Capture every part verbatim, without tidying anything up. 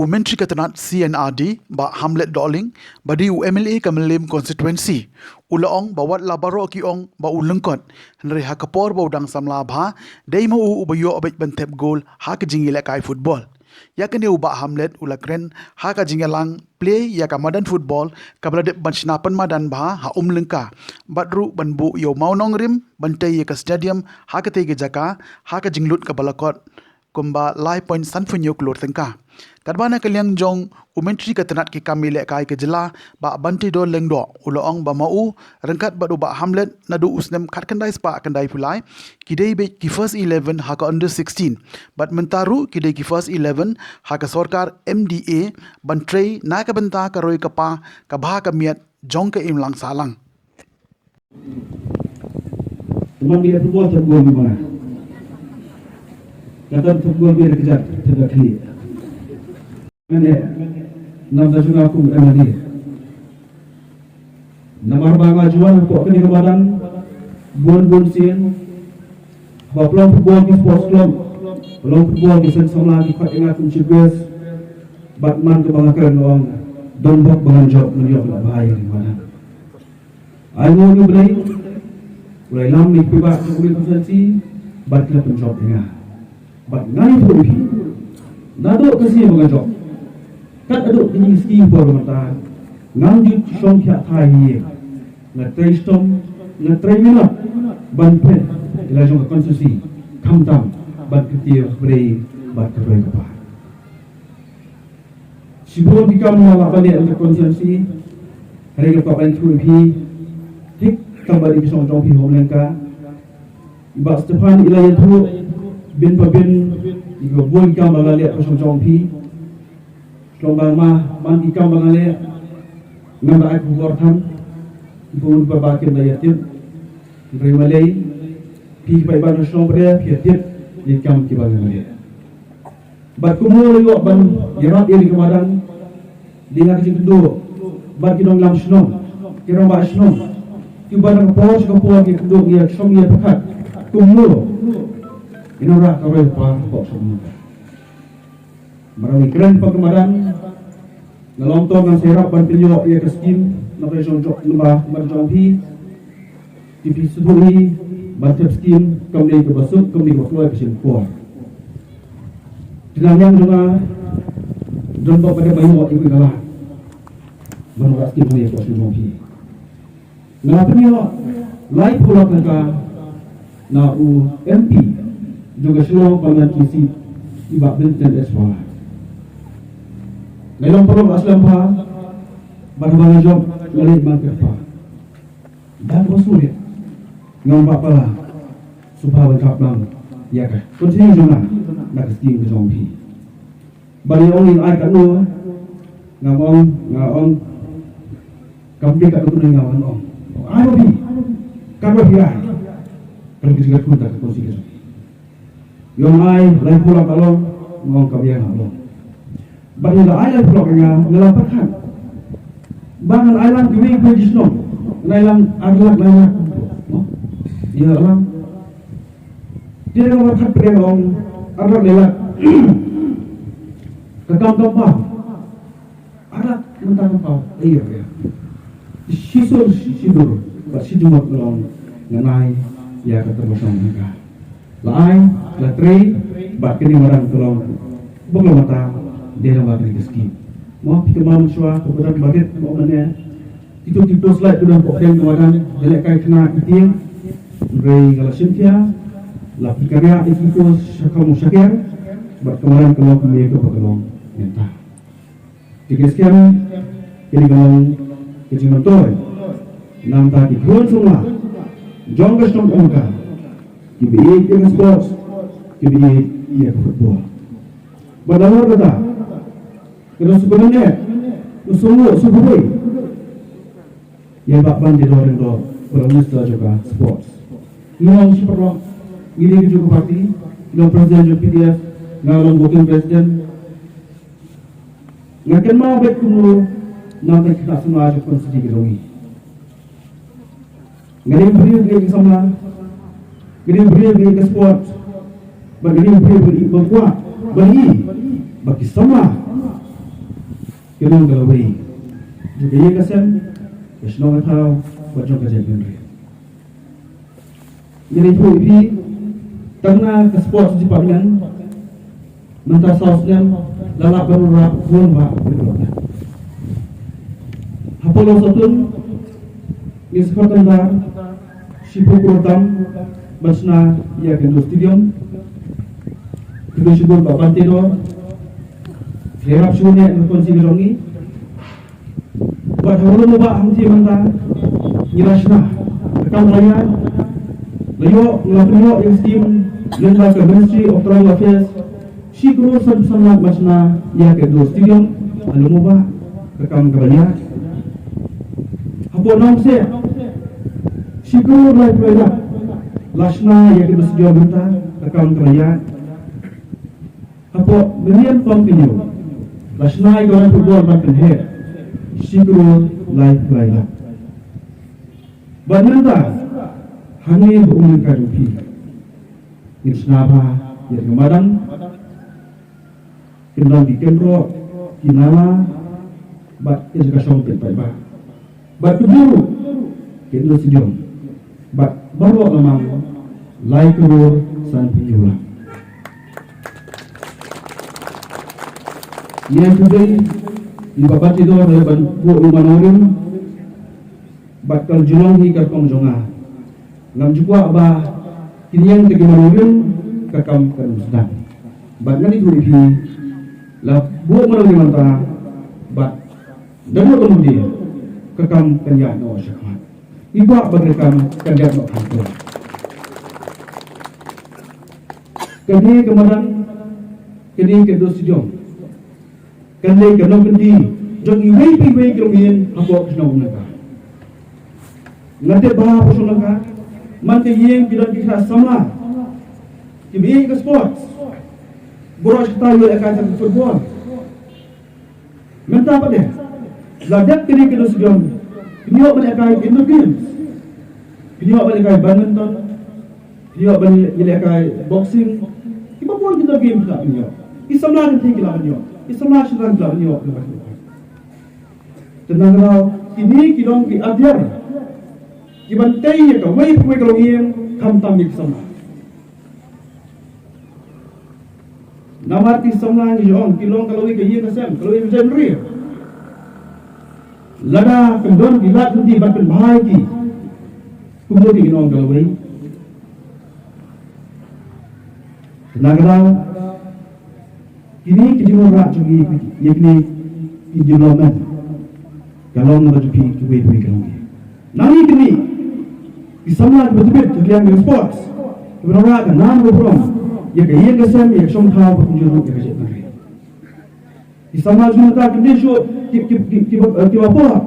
U Myntri ka tnat C and RD, Bah Hamlet Dohling, ba dei u MLA ka Mylliem Constituency, u la ong ba wat la baroh ki ong ba u lyngkot, hynrei ha ka por ba u dang samla bha, dei ma u uba ïoh beit ban thep gol ha ka jingïalehkai football. Ïa kane u Bah Hamlet u la kren ha ka jingïalang plie ïa ka madan football kaba la dep ban shna pynmadan bha ha Umlyngka, bad ruh ban buh ïa u mawnongrim ban tei ïa ka stadium ha katei ka jaka ha ka jinglut kaba la kot kumba lai point san phew hynñiew klur tyngka. Katba na ka liang jong u Myntri ka tnat ki kam ïalehkai ka jylla, Bah Banteidor Lyngdoh, u la ong ba ma u ryngkat bad u Bah Hamlet naduh u snem khatkhyndai spah khyndai phew lai, ki dei beit ki first eleven ha ka under sixteen, bad mynta ruh ki dei ki first eleven ha ka sorkar MDA, ban trei na ka bynta ka roi ka par, ka bha ka miat jong ka imlang sahlang. Teman dia pukul tegur di mana? Kata tegur dia kejap, tegak klik. Ngane, nam ta jong nga kum em adi. Namar ba nga juan hapoh kane ka madan, bun bun sien, ba pynlong football ki sports club, pynlong football ki seng samla ki khot ïa nga kum chief guest, bad man kaba nga kren nga ong, don bok ba ngan jop ngan ïoh la bha ïa ka madan. Ai nguh ïa U Blei, U Blei lam ïa ki paidbah jong ka Mylliem Constituency, bad ki la pynjop ïa nga. Bad ngan ïathuh ïa phi, naduh ka sngi ba nga jop, kat haduh kine ki sngi por mynta, ngam ju shong thiah thai hi ïing. Nga trei shitom, nga trei minot ban pynlong ïa la jong ka constituency, khamtam ban kyntiew briew bad ka briew ka par. Shibun ki kam nga la ban leh ha ka constituency, hynrei nga kwah ban ïathuh ïa phi, thik tang ba dei ka shnong jong phi Umlyngka. I Bah Stephan i la ïathuh, bin pa bin, ïa kiba bun ki kam ba nga la leh ha ka shnong jong phi. Shnong Bangma, man ki kam ba nga leh, ngam da ai khubor than, ki bun pa ba kim da ïatip, hynrei balei, phi ki paidbah na shnong Pdeng, phi ïatip, ïa ki kam kiba nga leh. Bad kumno la ïoh ban ïarap ïa kane ka madan, dei na ka jingkynduh bad ki nongïalam shnong, ki rangbah shnong, kiba na ka por sha ka por ki kynduh ïa ka shnong ïa pyrkhat kumno kin wanrah ka roi ka par hapoh shnong. Namar ngi kren hapoh ka madan, nga long to ngan sa ïarap ban pynïoh ïa ka skim na ka shnong jong, namar ka madan jong phi. Ki phi sngewthuh hi ban thep skim kam dei kaba suk, kam dei kaba kloi ka shim por. Te na liang jong nga, don bok ba dei ba ïoh ïa ka la ban wanrah skim hangne hapoh shnong jong phi. Nga la pynïoh laiphew lak tyngka na u MP jong ka Shillong Parliamentary Seat, i Bah Vincent H Pala. Nga long paralok ba slem bha, bad haba nga jop nga leit man kyrpad. Dang ba sngewrit, nga ong Bah Pala, sngewbha ban kap lang ïa ka constituency jong nga na ka skim ka jong phi. Ba ngi ong ngin ai katno, nga ong, nga ong, kam dei katno katno nga ong. Ai ba phi, katno phi ai. Kan phi ka khun ta ka constituency. Ïa nga ai laiphew lak ka long, nga ong kam ïa nga long. Ba ngi la ai laiphew lak nga, nga la pyrkhat ba ngan ai lang kiwei kiwei ki shnong. Ngan ai lang ar lak, lai lak. Ïa lang. Te nga pyrkhat pyrkhat ong ar lak lai lak. Ka kam kam pa. Ar lak mynta kam pa. Ïa ïa. Shisur shidur bad shijumot nga long ngan ai ïa ka tyrmashong jong ka. La ai, la trei, bad kane madan ka long ba ka long mynta dei lyngba kane ka skim. Mo phi kynmaw mynshuwa ka madan ba rit mo mynne. Kito ki post light ki don hapoh pdeng ka madan, da lehkai khynnah ki tieng. Hynrei nga la shim khia, la pynkyriah ïa ki post shakham shaker, bad ka madan ka long kumne kaba ka long mynta. Te ki skhem, kine ki long ki jingmyntoi na ka bynta ki khun samla jong ka shnong Umlyngka, kiba ïeit ïa ka sports, kiba ïeit ïa ka football. Bad nalor kata, ka dang sngewbha ne, ka sngewbha sngewbha. Ïa Bah Banteidor Lyngdoh, Prime Minister jong ka Sports. Ngi long shi paralok, ngi dei ki jong ka party, ngi long President jong PDF, nga long Working President. Nga kynmaw beit kumno na ka khynnah samla jong ka constituency ka jong ngi. Nga dei briew ïa ka samla, nga dei briew ïa ka sport, bad nga dei briew ïa ka ba kwah, ba ngi, ba ki samla Ki long ka lawei jong ka ïing ka sem, ka shnong ka thaw, bad jong ka jaitbynriew. Ngi la ïathuh ïa phi, tang na ka sports department, mynta saw snem la lah ban wanrah bun bah ki briew. Hapoh Long Satun ngi sa khot tender shiphew klur tam ban shna ïa ka indoor stadium. Khublei shibun Bah Ban Tedor, ïarap shuh ïa ka constituency ka jong ngi. Bad ha u lum u bah hangtei mynta ngi la shna, ka kam ka la ïaid, la ïoh, la pynïoh ïa ka skim lyngba ka Ministry of Tribal Affairs, shi klur sanphew san lak ban shna ïa ka indoor stadium. Ha lum u bah ka kam ka la ïaid. Hapoh Nongkseh shi klur laiphew lai lak la shna ïa ka indoor stadium, mynta ka kam ka la ïaid. Hapoh Mylliem Pamkynjew la shna ïa ka ground football ban pynheh, shi klur laiphew lai lak. Bad mynta hangne ha Umlyngka jong phi ngin shna bha ïa ka madan, kin long ki kynroh, ki nala, bad ki jaka shong pynpaidbah. Bad kumjuh ruh ka indoor stadium, bad baroh lamang lai klur sanphew hynñiew lak. Ngi ai khublei ïa Bah Ban Tedor ban buh u madan rim, bad ka la ju long hi ka rukom jong nga. Ngam ju kwah ba kin ïeng da ki madan rim, ka kam kan ym sdang. Bad ngan ïathuh ïa phi, la buh madan rim mynta, bad da buh madan rim, ka kam kan ïaid noh shakhmat. Ngi kwah ba ka kam kan ïaid noh hangto. Kane ka madan, kane ka indoor stadium, kan dei ka nongkyndit jong iwei pa iwei ki longïing hapoh ka shnong Umlyngka. Nga tip ba hapoh shnong Umlyngka man ka ïing ki don ki khynnah samla kiba ïeit ïa ka sports. Baroh shi katta ïoh ïa ka football. Mynta pat de la dep kane ka indoor stadium, phin ïoh ban ïalehkai indoor games, phin ïoh ban ïalehkai badminton, phin ïoh ban ïalehkai boxing. Kiba bun ki indoor games phin ïoh. Ki samla kynthei ki lah ban ïoh, ki samla shynrang ki lah ban ïoh. Te nangta kine ki long ki adiar kiban tei ïa kawei pa kawei ka longïing, khamtam ïa ki samla. Namar ki samla ngi ong ki long ka lawei ka ïing ka sem, ka lawei ka jaitbynriew. Lada kim don ki lad lynti ban pynbha ïa ki, kumno kin ong ka lawei? Te nangta kine ki jingwanrah jong ngi ïa kine ki development ka long na ka jong phi kiwei kiwei ka long. Nangne kine ki samla kiba tbit ha ka liang ka sports, kiba wanrah ka nam ka burom ïa ka ïing ka sem, ïa ka shong thaw, bad kumjuh ruh ïa ka jaitbynriew. Ki samla jong ngi mynta kim dei shuh ki, ki, ki, kiba, eh, kiba pop.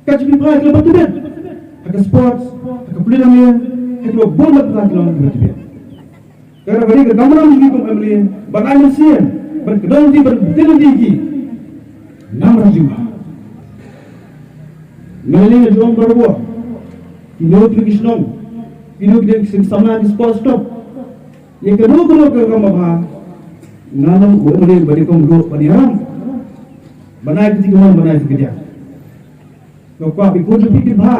Ka jingpynphai kaba tbit ha ka sports, ha ka pule lane, ha kiba bun bad mynta ki long kiba tbit. Ka dei ka kamram jong ngi kum M L A ban ai mynsiem, ban kdew lynti, ban kdew lynti ïa ki. Namar jong nga, nga la leit ïa jong barabor, ki nongtrei ki shnong, ki nongtrei ki samla ki sports club. Ïa kano kano ka kam ba bha, nga long u M L A ba dei kum ruh ban ïalam, ban ai kti kamon, ban ai kti kadiang. Nga kwah ba ki khun jong phi kin bha,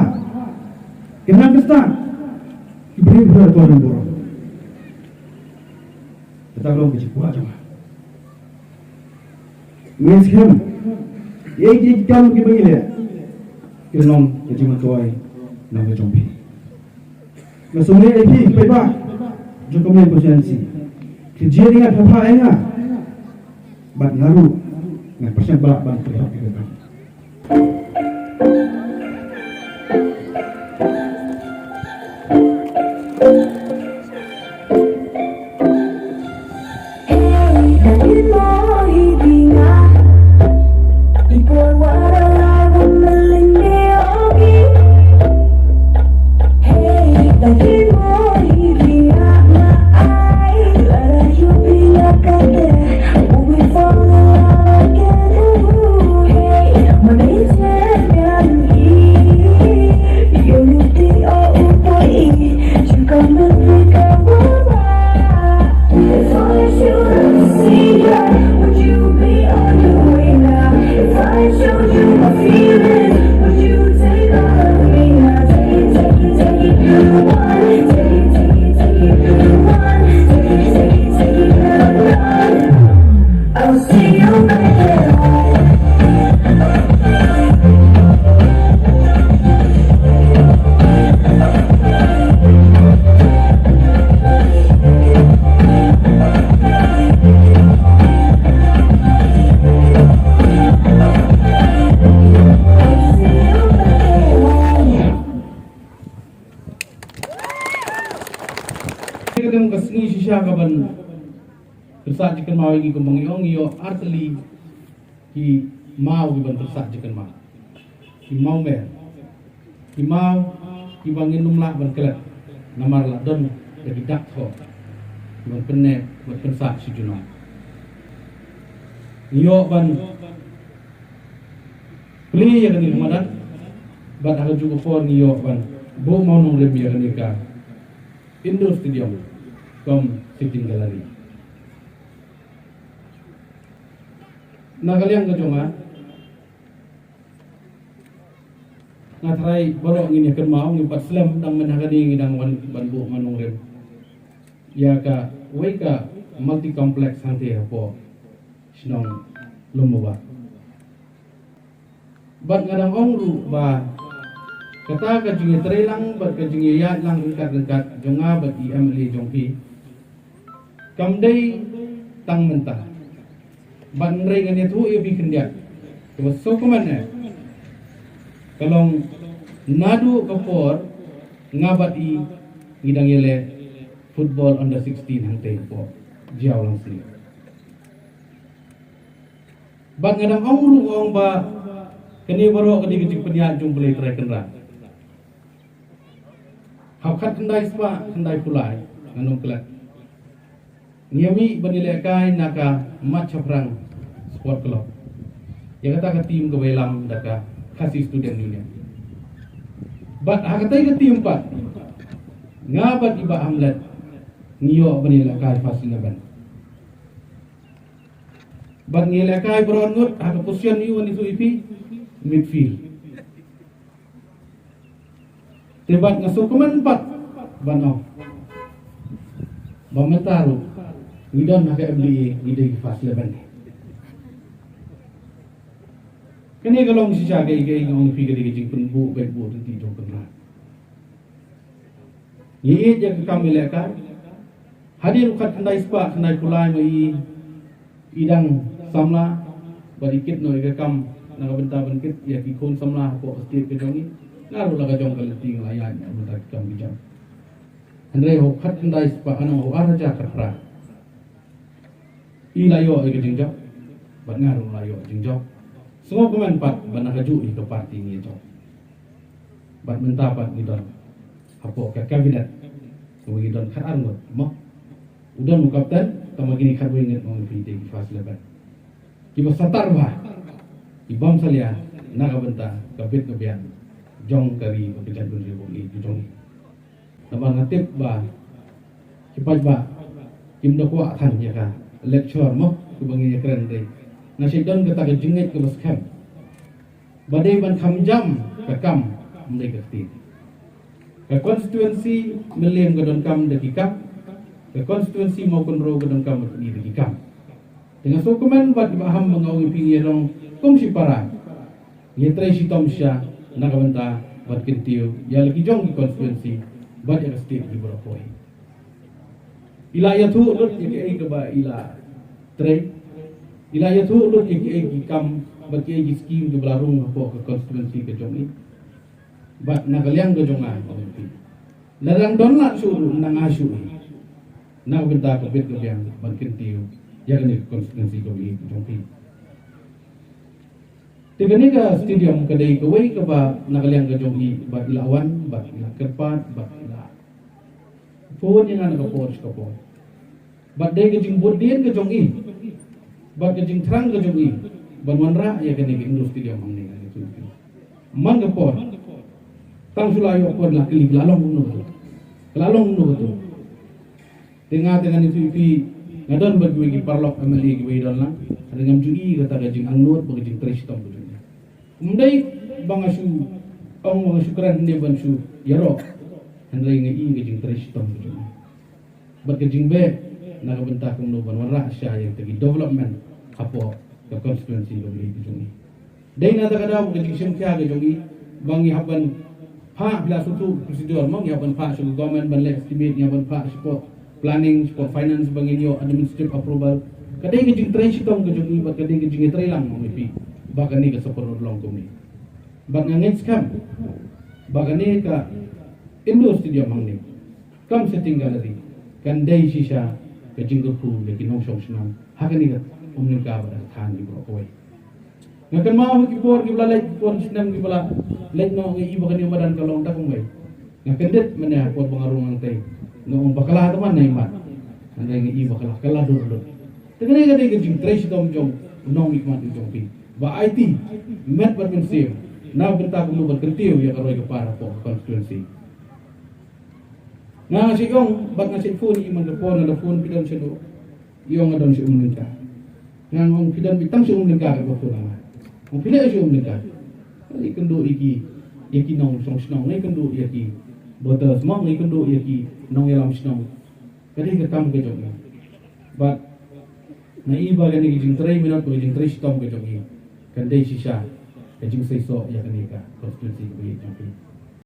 kin nang kin stad, ki briew ki briew, to don burom. Kata ka long ka jingkwah jong nga. Ngi skhem ïa ki kam kiba ngi leh kin long ka jingmyntoi na ka jong phi. Nga sngewbha ïa phi ki paidbah jong ka Mylliem constituency. Ki jia ïa nga, pha ïa nga. Bad nga ruh ngan pyrshang ba lah ban pynlong ïa ka kam. Ka dang ka sngi shisha ka ban pyrsad jingkynmaw ïa ngi kumba ngi ong ïoh artylli ki maw ki ban pyrsad jingkynmaw. Ki maw mer. Ki maw ki ba ngin ym lah ban klet. Namar la don da ki dak thoh ki ban pynneh ban pynsad shi junom. Ngi ïoh ban plie ïa kane ka madan bad ha kajuh ka por ngi ïoh ban buh mawnongrim ïa kane ka Indoor Stadium kum sitting gallery. Na ka liang ka jong nga, nga tharai baroh ngin ïa kynmaw, ngim pat slem, dang mynta ka dei ngi dang wan ban buh mawnongrim ïa kawei ka multi complex hangtei hapoh shnong Lumbabad. Bad nga dang ong ruh ba kata ka jingïatreilang bad ka jingïaid lang ryngkat ryngkat jong nga bad i M L A jong phi kam dei tang mynta. Bad hynrei ngan ïathuh ïa phi khyndiat, kaba sngewkmen eh, ka long naduh ka por nga bad i ngi dang ïaleh football under sixteen hangtei hapoh Jiaw Langsli. Bad nga dang ong ruh ong ba kane baroh ka dei ka jingpynïaid jong U Blei Trai Kynrad. Ha u khatkhyndai spah khyndaiphew lai, ngan ym klet, ngi ïa mih ban ïalehkai na ka Mat Shaphrang Sport Club ïa kata ka team kaba ïalam da ka Khasi Student Union. Bad ha katei ka team pat nga bad i Bah Hamlet ngi ïoh ban ïalehkai first eleven. Bad ngi ïalehkai baroh ngut ha ka position, ïa, wan ïathuh ïa phi, midfield. Te bad nga sngewkmen pat ban ong ba mynta ruh ngi don ha ka M L A, ngi dei ki first eleven. Kane ka long shisha kaei kaei nga ong ïa phi, ka dei ka jingpynbuh beit buh lynti jong u Kynrad. Ngi ïeit ïa ka kam ïalehkai. Hadien u khatkhyndai spah khyndaiphew lai ma i, i dang samla bad i kit noh ïa ka kam na ka bynta ban kit ïa ki khun samla hapoh ka state ka jong i. Nga ruh la ka jong ka lynti nga la ïaid na ka bynta ki kam ki jam. Hynrei ha u khatkhyndai spah, ano, ha u ar hajar khatphra, i la ïoh ïa ka jingjop bad nga ruh la ïoh jingjop. Sngewkmen pat ba na kajuh ïa ka party ngi ïa jop. Bad mynta pat ngi don hapoh ka cabinet, ngi don khatar ngut mo. U don u captain, tang ma kine khatwei ngut mo, ngi phi te ki first eleven. Kiba satar bha, ki bym salia na ka bynta ka bit ka biang jong ka ri bad ka jaitbynriew ka jong ngi. Namar nga tip ba ki paidbah kim da kwah than ïa ka lecture mo, kiba ngi ïa kren dei. Nga shu don kata ka jingngeit kaba skhem ba dei ban kham jam ka kam, ym dei ka ktien. Ka constituency Mylliem ka donkam da ki kam, ka constituency Mawkynrew ka donkam da ki kam. Te nga sngewkmen bad i Bah Ham ba nga ong ïa phi, ngi ïa long kum shipara, ngi ïa trei shitom shisha na ka bynta ban kyntiew ïa la ki jong ki constituency bad ïa ka state ki baroh kawei. I la ïathuh lut ïa kiei kaba i la trei, i la ïathuh lut ïa kiei ki kam bad kiei ki skim kiba la rung hapoh ka constituency ka jong i. Bad na ka liang ka jong nga, ong ïa phi, lada dang don lad shuh ruh, nang ai shuh hi na ka bynta ka bit ka biang ban kyntiew ïa kane ka constituency ka jong phi. Te kane ka stadium ka dei kawei kaba na ka liang ka jong i bad i la wan bad i la kyrpad bad i la phone ïa nga na ka por sha ka por. Bad dei ka jingbud dien ka jong i bad ka jingthrang ka jong i ban wanrah ïa kane ka indoor stadium hangne, nga ïathuh ïa phi. Man ka por, tang shu la ïoh por la kylli, ka la long kumno kata, ka la long kumno kata. Te nga te ngan ïathuh ïa phi, nga don bad kiwei ki paralok M L A kiwei don lang. Hynrei ngam ju i kata ka jingangnud bad ka jingtrei shitom ka jong i. Ym dei ba nga shu ong, ba nga shu kren ne ban shu ïaroh. Hynrei nga i ka jingtrei shitom ka jong i bad ka jingbeh na ka bynta kumno ban wanrah sha ïa kita ki development hapoh ka constituency ka jong i. Dei na kata ka daw ka jingshim khia ka jong i ba ngi hap ban phah, phi la sngewthuh procedure mo, ngi hap ban phah sha ka government ban leh estimate, ngi hap ban phah shapoh planning, shapoh finance ba ngin ïoh administrative approval. Ka dei ka jingtrei shitom ka jong i bad ka dei ka jingïatreilang, ong ïa phi, ba kane ka saphriang long kumne. Bad nga ngeit skhem ba kane ka indoor stadium hangne, cum sitting gallery, Kan dei shisha ka jingkyrkhu ïa ki nongshong shnong ha kane ka Umlyngka bad ka thain baroh kawei. Nga kynmaw ha ki por kiba la leit, ki por ki snem kiba la leit noh, nga i ba kane ka madan ka long da kumwei. Nga kyndit mynne ha por ba nga rung hangtei, nga ong bakla te man na imat. Hynrei nga i bakla ka la dur lut. Te kane ka dei ka jingtrei shitom jong u nongmihkhmat jong phi ba aiti met bad mynsiem na ka bynta kumno ban kyntiew ïa ka roi ka par hapoh ka constituency. Nga nga shu ong bad nga shu phone ïa i man ka por, nga da phone, phi don shano? I ong nga don sha Umlyngka. Nga ong phi don beit tang sha Umlyngka, ka phone nga. Ong phi leh sha Umlyngka. Nga ïakynduh ïa ki, ïa ki nongshong shnong, nga ïakynduh ïa ki voters mo, nga ïakynduh ïa ki nongïalam shnong. Ka dei ka kam ka jong nga. Bad nga i ba kane ka jingtrei minot, ka jingtrei shitom ka jong i kan dei shisha ka jingseisoh ïa kane ka constituency kaba ïeit jong phi.